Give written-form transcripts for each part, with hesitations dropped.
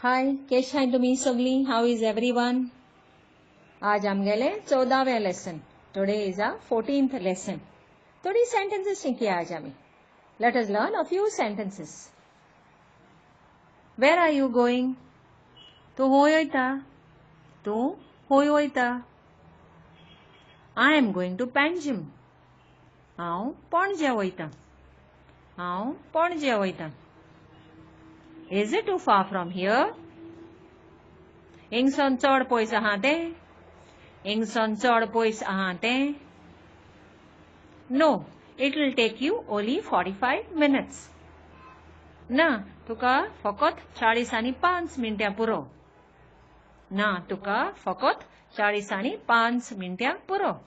हाय, केश हाय तुमी सगळीं? How is everyone? आज आमगेले 14वें lesson. Today is a 14th lesson. थोडी सेंटेन्सेस शिकया आज आमी. Let us learn a few sentences. Where are you going? तूं खंय वयता? तूं खंय वयता? I am going to Panjim. हांव पणजे वयता. हांव पणजे वयता. Is it too far from here? हिंगसोन चड पयस आहा तें? हिंगसोन चड पयस आहा तें? No, it will take you only 45 minutes. ना, तुका फकत 45 मिनटां पुरो. ना, तुका फकत 45 मिनटां पुरो.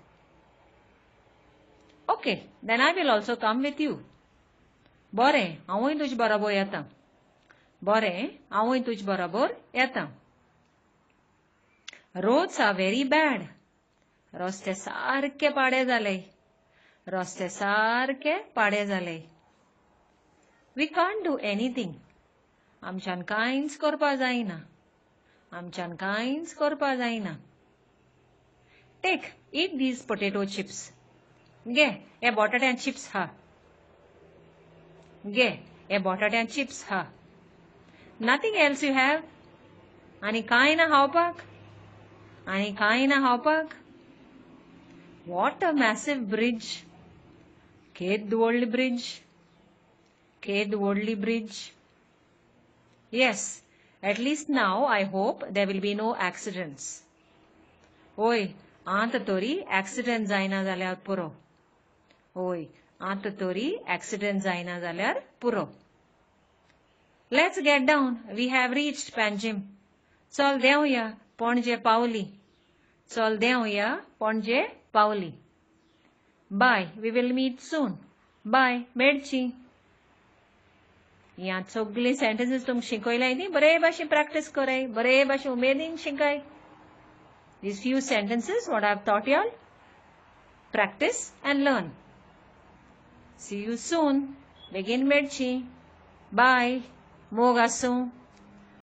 Okay, then I will also come with you. बरें, हांवूय तुजे बरोबर येता. बरें, हांवूय तुजे बरोबर येता. Roads are very bad. रस्ते सारके पाडे जाले. रस्ते सारके पाडे जाले. We can't do anything. आमच्यान कांयच करपा जायना. आमच्यान कांयच करपा जायना. Take, eat these potato chips. घे, हे बटाट्यां चिप्स खा. घे, हे बटाट्यां चिप्स खा. Nothing else you have? आनी कांय ना खावपाक? आनी कांय ना खावपाक? What a massive bridge! केद व्हडली ब्रिज! केद व्हडली bridge! Yes, at least now I hope there will be no accidents. ओय, आतां तरी एक्सिडेंट जायना जाल्यार पुरो. ओय, आतां तरी एक्सिडेंट जायना जाल्यार पुरो. Let's get down. We have reached Panjim. चल देंवया, पणजे पावली. चल देंवया, पणजे पावली. Bye, we will meet soon. Bye, मेळची. ह्या सगळीं सेंटेन्सीस तुमकां शिकयल्याय न्ही, बरे भाशेन प्रॅक्टीस कराय, बरे भाशेन उमेदीन शिकाय. These few sentences what I have taught you all, practice and learn. See you soon. बेगीन मेळची. बाय. मोग आसूं.